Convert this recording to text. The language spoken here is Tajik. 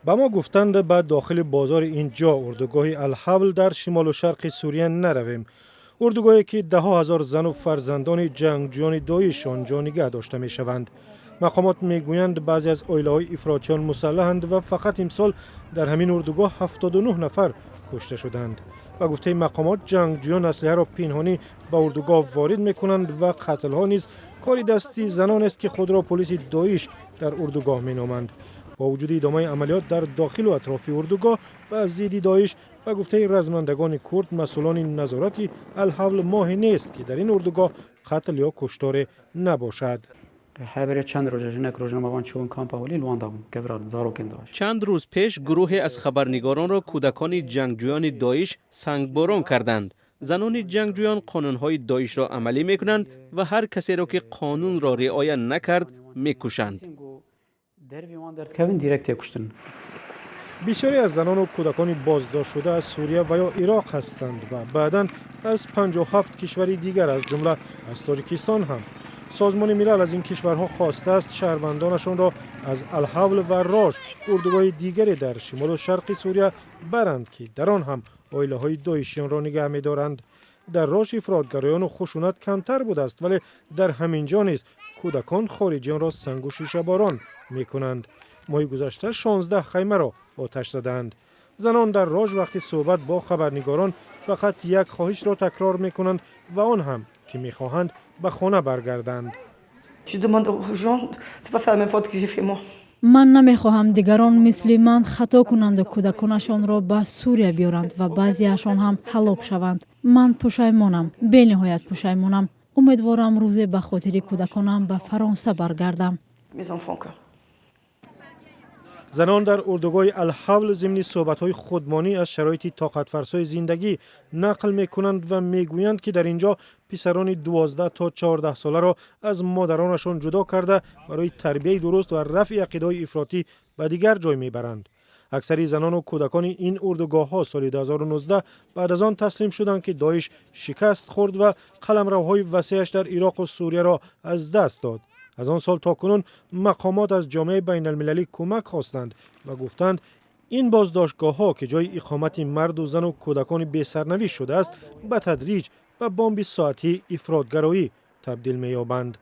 Ба мо гуфтанд, ба дохили бозори ин ҷо, урдугоҳи Алҳавл дар шимолу шарқи Сурия, наравем, урдугоҳе ки даҳҳо ҳазор зану фарзандони ҷангҷӯёни Доиш он ҷо нигаҳ дошта мешаванд. Мақомот мегӯянд, баъзе аз оилаҳои ифротиён мусаллаҳанд ва фақат имсол дар ҳамин урдугоҳ 79 нафар кушта шуданд. Ба гуфтаи мақомот, ҷангҷӯён аслиҳаро пинҳонӣ ба урдугоҳ ворид мекунанд ва қатлҳо низ кори дасти занонест, ки худро полиси Доиш дар урдугоҳ меноманд. Бо вуҷуди идомаи амалиёт дар дохилу атрофи урдугоҳ ба зидди Доиш, ба гуфтаи размандагони курд, масъулони назорати Алҳавл, моҳе нест, ки дар ин урдугоҳ қатл ё кушторе набошад. Чанд рӯз пеш гурӯҳе аз хабарнигоронро кӯдакони ҷангҷӯёни Доиш сангборон карданд. Занони ҷангҷӯён қонунҳои Доишро амалӣ мекунанд ва ҳар касеро, ки қонунро риоя накард, мекушанд. Бисёре аз занону кӯдакони боздоштшуда аз Сурия ва ё Ироқ ҳастанд ва баъдан аз 57 кишвари дигар, аз ҷумла аз Тоҷикистон ҳам. Созмони Милал аз ин кишварҳо хостааст, шаҳрвандонашонро аз Алҳавл ва Рож, урдугоҳи дигаре дар шимолу шарқи Сурия, баранд, ки дар он ҳам оилаҳои доишиёнро нигаҳ медоранд. Дар Рош ифротгароёну хушунат камтар будааст, вале дар ҳамин ҷо низ кӯдакон хориҷиёнро сангу шишаборон мекунанд. Моҳи гузашта 16 хаймаро оташ задаанд. Занон дар Рож вақти суҳбат бо хабарнигорон фақат як хоҳишро такрор мекунанд ва он ҳам ки мехоҳанд ба хона баргарданд. Ман намехоҳам дигарон мисли ман хато кунанду кӯдаконашонро ба Сурия биёранд ва баъзеашон ҳам ҳалок шаванд. Ман пушаймонам, бениҳоят пушаймонам. Умедворам, рӯзе ба хотири кӯдаконам ба Фаронса баргардам. Занон дар урдугоҳи Алҳавл зимни суҳбатҳои худмонӣ аз шароити тоқатфарсои зиндагӣ нақл мекунанд ва мегӯянд, ки дар ин ҷо писарони 12 то 14 соларо аз модаронашон ҷудо карда, барои тарбияи дуруст ва рафъи ақидаҳои ифротӣ ба дигар ҷой мебаранд. Аксари занону кӯдакони ин урдугоҳҳо соли 2019 баъд аз он таслим шуданд, ки Доиш шикаст хӯрд ва қаламравҳои васеаш дар Ироқу Сурияро аз даст дод. Аз он сол то кунун мақомот аз ҷомеаи байналмилалӣ кӯмак хостанд ва гуфтанд, ин боздоштгоҳҳо, ки ҷои иқомати марду зану кӯдакони бесарнавишт шудааст, ба тадриҷ ба бомби соатии ифротгароӣ табдил меёбанд.